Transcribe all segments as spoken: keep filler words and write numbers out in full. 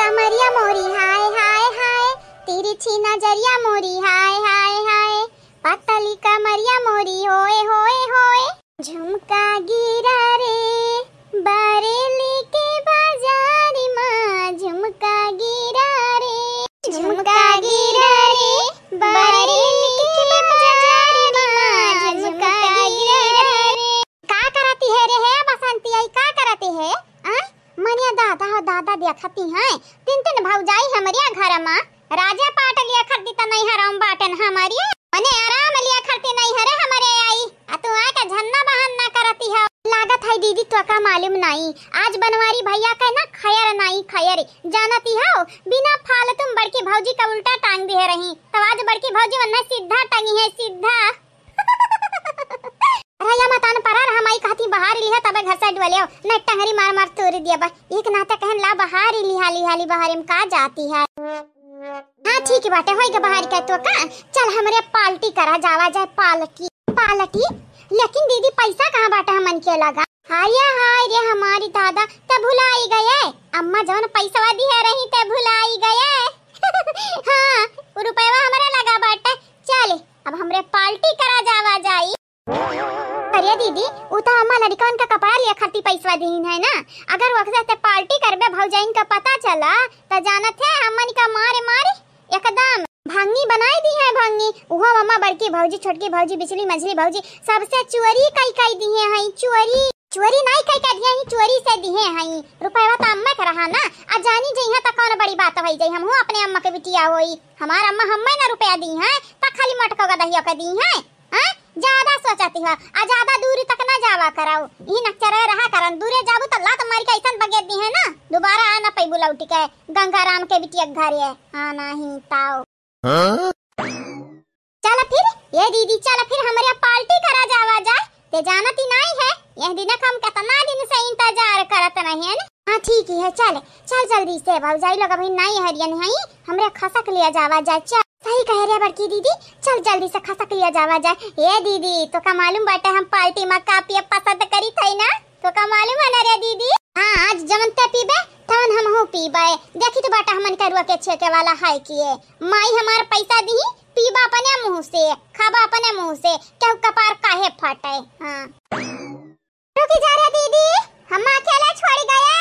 कमरिया मोरी हाय हाय हाय, तिरछी नजरिया मोरी हाय हाय हाय, पतली कमरिया मोरी होए होए होए। झुमका गिरा रे बरेली के बाजार मा, झुमका गिरा रे, झुमका गिरा रे बरेली के बाजार मा, झुमका गिरा रे। का करती है रे हे बसंती आई, का करती है? आ? मनिया दादा हो दादा देखती हैं, तीन तीन भौजाई हमरिया घर मा, राजा पाट लिया खरती त नैहर में बाटन हमरी, मने आराम लिया खरती नैहरे हमरे आई, आ तू आके झन्ना बहाना करती हो। लागत है दीदी तोका मालूम नाई, आज बनवारी भैया के ना खैर नाई खैर, जानती हो बिना फालतू में बड़की भौजी का उल्टा टांग दिए रही, तब आज बड़की भौजी वन्ना सीधा टंगी है सीधा। अरे या मतान परा रहा, माई कहती बहार लिहा तबे घर से डुअले हो, न टंगरी मार मार तोड़ दिया बा। एक नाते कहन ला बहार लिहा लिहा ली बहार में का जाती है। हाँ ठीक बाटे, होई के बहार के तो का। चल हमरे पार्टी करा जावा जाए, पार्टी, पार्टी। लेकिन दीदी पैसा कहाँ बाटे हमन के लगा? हाय हाय रे हमारी दादा, ते भुलाई गए। अम्मा जौन पैसवा दिहे रही ते भुलाई गए। हाँ, उ रुपयवा हमरे लगा बाटे। चल अब हमरे पार्टी करा जावा जाई। अरे दीदी, उ तो अम्मा लड़कन का कपड़ा लिए खातिर पैसवा दीन है ना। अगर वक्त ते पार्टी करबे भौजाइन का पता चला, त जानत है हमन का मारे मारे एकदम भंगी बनाई दी है भंगी। उहो अम्मा बड़की भौजी, छोटकी भौजी, बिचली मझली भौजी सबसे चोरी कई कई दी है, है चोरी। चोरी नाई कई कई दिए हैं, चोरी से दिए हैं। रुपया तो अम्मा के रहा ना, आ जानी जइहा त कौन बड़ी बात होई जाई। हमहू अपने अम्मा के बिटिया होई, हमार अम्मा हम्मे ना रुपया दी हैं, त खाली मटको गदहिया के दी हैं। हैं? ज्यादा सोचती हो, आ ज्यादा दूरी तक ना जावा कराओ। ई नक्चरे रहा करन, दूरे जाबू त लात मारी के ऐसन बगेत दी है ना, दोबारा आ ना पैबू लौटी के गंगाराम के बिटिया के घरे। हाँ, नाही ताओ। हाँ? चल फिर, ये दीदी, चल फिर हमरे पार्टी करा जावा जाए। ते जानती नाई है, यह दिन का हम कितना दिन से इंतजार करत रहे हैं। हाँ, ठीक ही है, चल, चल जल्दी से, भौजाई लोग अभी नाई हरियन हई, हमरे खसक लिया जावा जाए, चल। सही कहे रे बड़की दीदी, चल जल्दी से खसक लिया जावा जाए। ए दीदी, तोका मालूम बाटे हम पार्टी में का पिए पसंद करी थई ना? तोका मालूम है ना रे दीदी? हाँ, आज जवन ते पीबे, तवन हमहू पीबे। देखी तो बाटा हमन करुआ के छेके वाला है किए। माई हमार पैसा दी, पीबा अपने मुंह से, खाबा अपने मुंह से, केहू कपार काहे फटे। हाँ। रुकी जा रे दीदी, हम अकेले छोड़ गए।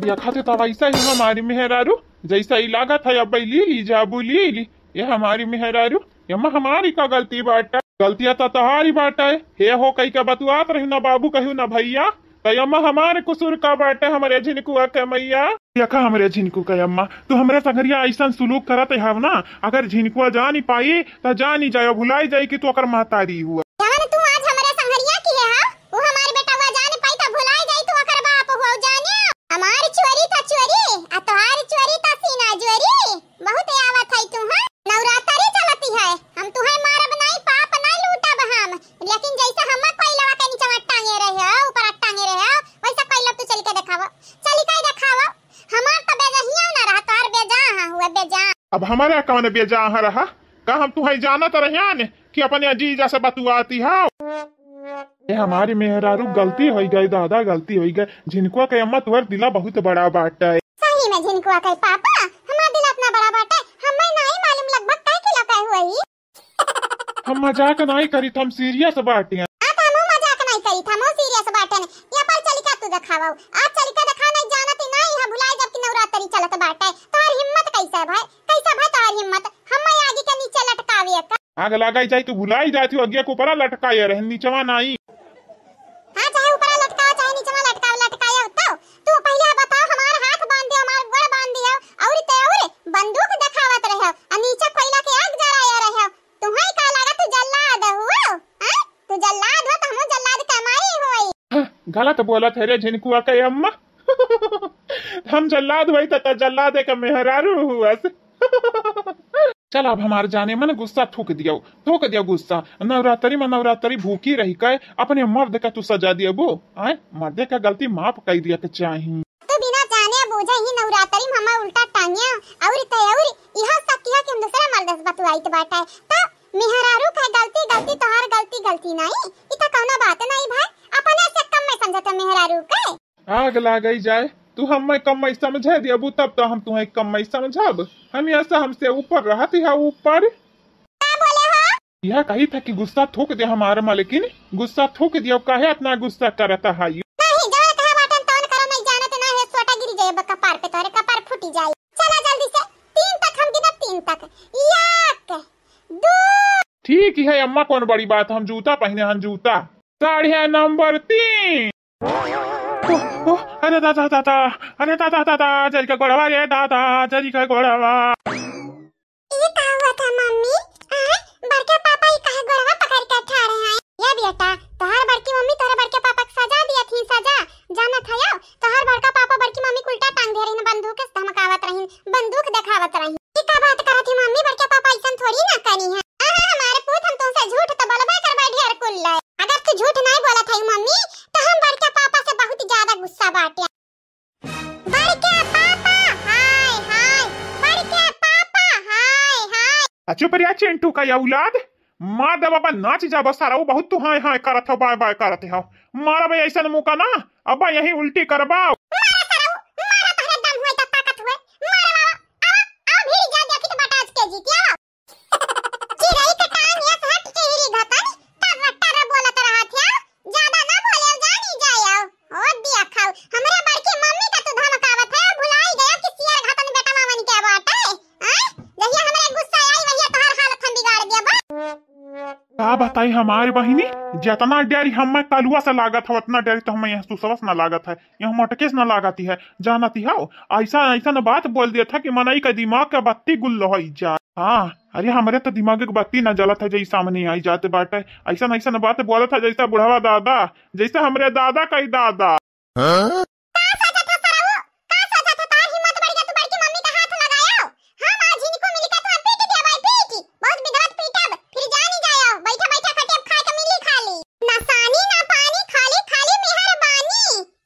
देखा थे तब ऐसा ही हमारी मेहरारू, जैसा ही लागत है अब ले ली जाबू, ले ली। ये हमारी मेहरारू, एमा हमारी का गलती बाटे? गलतिया तो तोहारी बाटे। हे हो कही के बतुआत रही ना बाबू कहू ना भैया, तो एमा हमारे कसूर का बाटे हमरे झिनकुआ के मैया? देखा हमरे झिनकू के अम्मा, तू हमरे संगरिया ऐसन सुलूक करत हव ना, अगर झिनकुआ जानी पाई त जानी जाए, भुलाई जाए कि तू ओकर महतारी हुआ। जवन तू आज हमरे संगरिया किहे हव, उ हमार बेटवा जान पाई त भुलाई जाई तू ओकर बाप हुआ, जानियो। हमार चोरी त चोरी, आ तोहार चोरी त सीना जोरी। बहुत आवत है तू, हाँ? नवरात्रि चलती है, हम तुहे मारब नाई, पाप नाई लूटब हम, लेकिन जैसे हम कोइलवा के नीचवा टांगे रहे हो, ऊपर टांगे रहे हो, वैसे कोइला तू चल के देखावो, चल के देखावो। हमार तो बेजहिया ना रहा, तोहार बेजाह हुआ, बेजाह। अब हमारे कौन बेजाह रहा? का हम तुहे जानत रहे कि अपने जीजा से बतुआती हो? ये हमारी मेहरारू, गलती होई गई दादा, गलती होई गई। झिनकुआ के अम्मा, तोहर दिला बहुत बड़ा बाटे। सही में झिनकुआ के पापा, हमार दिल इतना बड़ा बाटे, हमें नहीं मालूम लगभग कै किलो के हुई। हम मजाक नहीं करी, हम सीरियस बाटे। हाँ, तो हमहू मजाक नहीं करी, हमहू सीरियस बाटे। ये पर चल के तू देखावा, आज चल के देखा नहीं जानती नहीं, यहाँ भुलाए जब कि नवरात्रि चलत बाटे। तोहर हिम्मत कैसे भाई, कैसे भाई तोहर हिम्मत? हमें आगे के नीचे लटकावे का? आग लगाई जाई तो भुलाई जाती हो, अगिया के ऊपरा लटकाए रहे, नीचवा नाई। हाँ, चाहे ऊपरा लटकाओ, चाहे नीचवा लटकाओ, लटकाए तो तू पहले बताओ, हमार हाथ बांध दियो, हमार गोड़ बांध दियो, और ते और बंदूक देखावत रहे हो, आ नीचे कोइला के आग जलाए रहे हो। तुम्हें का लगा तू जल्लाद हुआ? हाँ? तू जल्लाद हो तो हम जल्लाद कमाई हुई। हाँ, गलत बोलत है रे झिनकुआ के अम्मा। हम जल्लाद हुई तो, तो जल्लाद के मेहरारू हुआ से। चल, अब हमार जाने मन गुस्सा थूक दियो, थूक दियो गुस्सा। नवरात्रि में नवरात्रि भूखी रही के अपने मर्द का तू सजा दियो बो। आए, मर्दे का गलती माफ कर दिया के चाही। तू बिना जाने बूझे ही नवरात्रि में हमें उल्टा टांगिया और ते और यह शक किया कि हम दूसरा मर्द से बतुआइत बाटे। तो मेहरारू का गलती, गलती तोहार गलती, गलती नहीं, इ तो कौनो बात नहीं भाई, अपने से कम में समझत है मेहरारू के। आग लागई जाए, तू हमें कम्मई समझे दियबू तब तो हम तुहें कम्मई समझब। हमेशा हमसे ऊपर रहत है, ऊपर। का बोले हो? यह कही था कि गुस्सा थूक दे हमारे मालकिन, गुस्सा थूक दियो, काहे इतना गुस्सा करत है? नहीं, जवन कहा बाटन तवन करो, नहीं जानत ना है, सोटा गिर जाए बा कपार पे, तोहरे कपार फूटी जाए। चला जल्दी से, तीन तक हम गिनब, तीन तक। एक, दो। ठीक है अम्मा, कौन बड़ी बात, हम जूता पहने हन, जूता। साड़िया नंबर तीन। ओह, ओह, अरे दादा, दादा, अरे दादा, दादा, जरी का गोड़वा रे दादा, जरी का गोड़वा। ई का हुआ था मम्मी? आय, बड़का पापा ई काहे गोड़वा पकड़ के ठाड़े हैं? ये बेटा, तोहार बड़की मम्मी तोहरे बड़के पापा के सजा दिया थी, सजा। जानत हयो, तोहार बड़का पापा बड़की मम्मी के उल्टा टांग दे रही, बंदूक से धमकावत रही, बंदूक देखावत रही। ई का बात करत ही मम्मी, बड़के पापा ऐसन थोड़ी ना करी है। आहा, हमारे पूत, हम तुमसे झूठ तो बोलबे करबे ढेर कुल ले। अगर तू झूठ नहीं बोलत है मम्मी, तो हम बड़के पापा से बहुत ज्यादा गुस्सा बाटे। बड़के पापा, हाय, हाय, बड़के पापा, हाय, हाय। आ चुप रे चिंटू का औलाद, मार दे बाबा, नाच जाबा सारा, वो बहुत तू हाय, हाय करत हो, बाय, बाय करत हो। मारा बे ऐसन मुका ना, अब यही उल्टी करबा। मारा सारा, मारा तोहरे दम हुए तो ताकत हुए, मारा बाबा, आवा, आवा भिड़ जा, देखी तो बटाज के जीती, आवा। चिरई के टांग यस हट के हिरी घतन, टर टर बोलत रहत है, ज्यादा ना बोले, जानी जाए। हो दिया खाओ, हमरे बड़की मम्मी का तू धमकावत है, भुलाई गया कि सियर घतन बेटवा मन के बाटे, आय? जहिया हमरे गुस्सा आई, वहिया तोहर हालत हम बिगाड़ देबा। का बताई हमारी बहिनी, जितना डर हमें कलुआ से लागत है, उतना डर तो हमें यह सुसवा से ना लागत है, यह मोटके से ना लागती है। जानती हो, ऐसा, ऐसा न बात बोल दिया था कि मनई का दिमाग का बत्ती गुल हो जा। हाँ, अरे हमरे तो दिमाग के बत्ती ना जलत है, जैसे सामने आई जाते बाटे। ऐसा, ऐसा न बात बोलत है, जैसा बुढ़वा दादा, जैसे हमरे दादा का ही दादा। हाँ? का सोचत हो सरऊ? का सोचत हो? तोहार हिम्मत बढ़ गया, तू बड़की मम्मी का हाथ लगायो। हम आज इनको मिलके तो पीट दिया भाई, पीट। बहुत विधवत पीटब, फिर जानी जायो। बैठा बैठा खटिया खाए के मिली खाली। ना सानी ना पानी, खाली खाली मेहरबानी।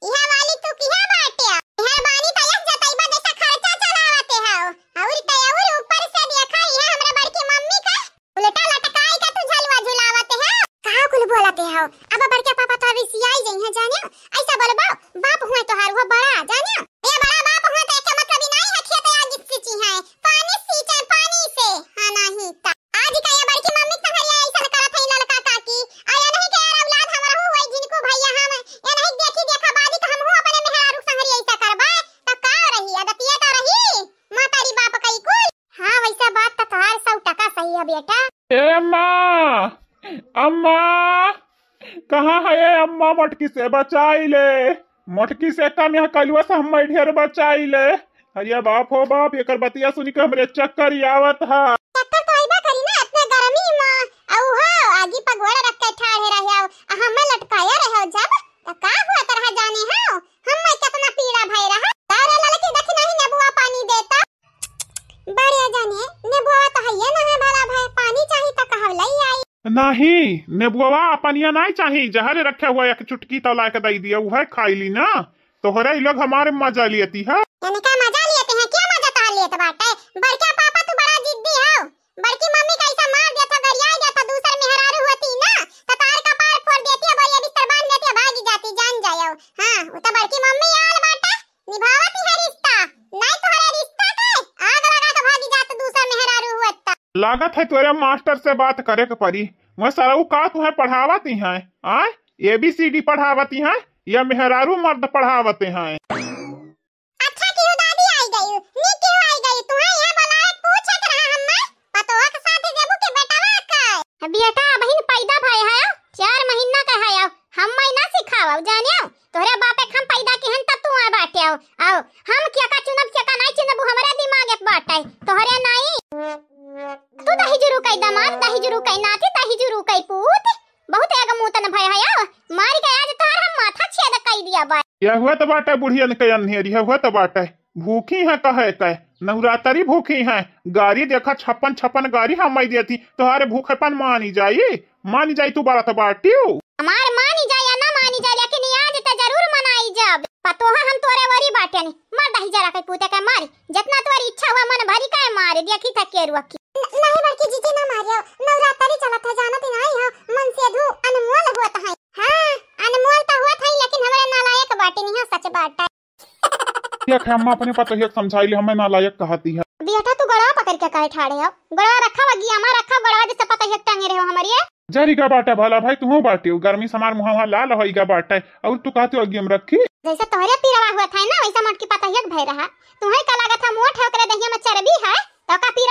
इहे वाली तू किहे बाटे? मेहरबानी त यह जतैबा जैसा खर्चा चलावते हो। और त और ऊपर से देखा, इहे हमरे बड़की मम्मी का उल्टा लटकाई के तू झलुआ झुलावत है। का कुल बोलत हो? अब बड़के पापा तो रिसियाई जइहें जाने। ऐसा बोलबो, बाप हुए तोहार वो बड़ा जाने। ये बड़ा बाप हुए तो एके मतलब ही नहीं है, खेत आग से सींचे हैं, पानी सींचे पानी से, हाँ नहीं ता। आज का ये बड़की मम्मी तोहरिया ऐसा करत है ललका काकी। आ ये नहीं के यार औलाद हमरा हुए जिनको भैया हम, ये नहीं देखी देखा बाजी तो हम हूँ अपने मेहरारू संगरी ऐसा करबे, तो का रही, अदतिया तो रही, मातारी बाप का ई कुल। हाँ, वैसा बात तो तोहार सौ टका सही है बेटा। ए अम्मा, अम्मा, कहाँ है ये अम्मा? मोटकी से बचाई ले, मोटकी से कम यहाँ कलुआ से हम ढेर बचाई ले। अरे बाप हो बाप, एकर बतिया सुनी के हमरे चक्कर ही आवत है। चक्कर तो आइबा करी ना, इतने गर्मी में, औ हो, आगी पर घोड़ा रख के ठाढ़े रहे हो, आ हमें लटकाया रहे हो जब, तो का हुआ तरह जाने हो, हम में कितना पीड़ा भय रहा। तारे ललकी देखी नहीं नेबुआ पानी देता। बड़े जाने, नेबुआ तो हइये ना है भला भाई, पानी चाही तो कहव लई आई। नहीं, नेबुआ पनिया नहीं चाही, जहर रखे हुआ एक चुटकी तो लाके दई दिया, उहे खाई ली ना। तोहरे ई लोग हमारे मजा लियती है। यानी का मजा लियते हैं? क्या मजा तोहर लियत बाटे? बड़का पापा तू बड़ा जिद्दी हो। बड़की मम्मी का ऐसा मार दिया था, गरिया गया था, दूसर मेहरारू होती ना, तो तार कपार फोड़ देती है, बोरिया बिस्तर बांध देती है, भागी जाती, जान जायो। हाँ, वो तो बड़की मम्मी आल बाटे। निभावत है रिश्ता, नहीं तोहरे रिश्ता के आग लगा के भागी जात दूसर मेहरारू हुआ त। लागत है तोरे मास्टर से बात करे के पड़ी। वह सरऊ का तुम्हें पढ़ावत ही हैं? आय, एबीसीडी पढ़ावत ही हैं या मेहरारू मर्द पढ़ावत हैं? अच्छा किहू दादी आई गई, नी किहू आई गई, तुम्हें यहाँ बुलाए पूछत रहा हम्मा, पतोह के साथ देबू के बेटवा का? बेटा अबहिन पैदा भय है, चार महीना का है, हम मैं ना सिखावब, जानियो, तोहरे बापे के हम पैदा किहन तब तू आ बाटे हो। आओ, हम केका चुनब, केका नहीं चुनब, हमरे दिमाग एक बाटे, तोहरे नहीं। तू दही जुरू कई दमाद, दही जुरू कई नाती, दही जुरू कई पूत, बहुत एक मुतन भय है, आओ, मारी के आज तोहर हम माथा छेद कई दिया बा। यह हुआ तो बाटे बुढ़ियन के अन्हेर, यह हुआ तो बाटे। भूखी है कहे के, नवरात्रि भूखी है। गारी देखा, छप्पन छप्पन गारी हम मई देती, तोहारे भूखेपन मानी जाई, मानी जाई तू बारत बाटियो। हमार मानी जाए या ना मानी जाए, लेकिन आज तो जरूर मनाई जाब। पतोहा हम तोरे वरी बाटे नी, मर दही जरा के पूते के मारी, जितना तोरी इच्छा हुआ मन भरी का मारे, देखी था के रुआ की। न-, नहीं बड़की जीजी ना मारियो, नवरात्रि चलत है, जानत ही नहीं हो, मन से धू अनमोल होत है। हाँ, अनमोल तो होत है, लेकिन हमरे नालायक बा। बाटी नहीं हो, सच बात है। एक है अम्मा अपने पतोहिया के समझाई ले, हमें नालायक कहती है। बेटा तू गड़वा पकड़ के काहे ठाड़े हो? गड़वा रखा, वगिया मा रखा गड़वा, जैसे पतोहिया के टांगे रहे हो हमारे। जरी का बाटा भला भाई, तू बाटे गर्मी समार मुहावा लाल होई का बाटा, और तू कहते हो अगियम रखी। जैसे तोहरे पीरवा हुआ था ना, वैसे मोटकी पतोहिया के भय रहा। तुम्हें का लागत है मुंह ठोकरे दहिया में चर्बी है, तो का पी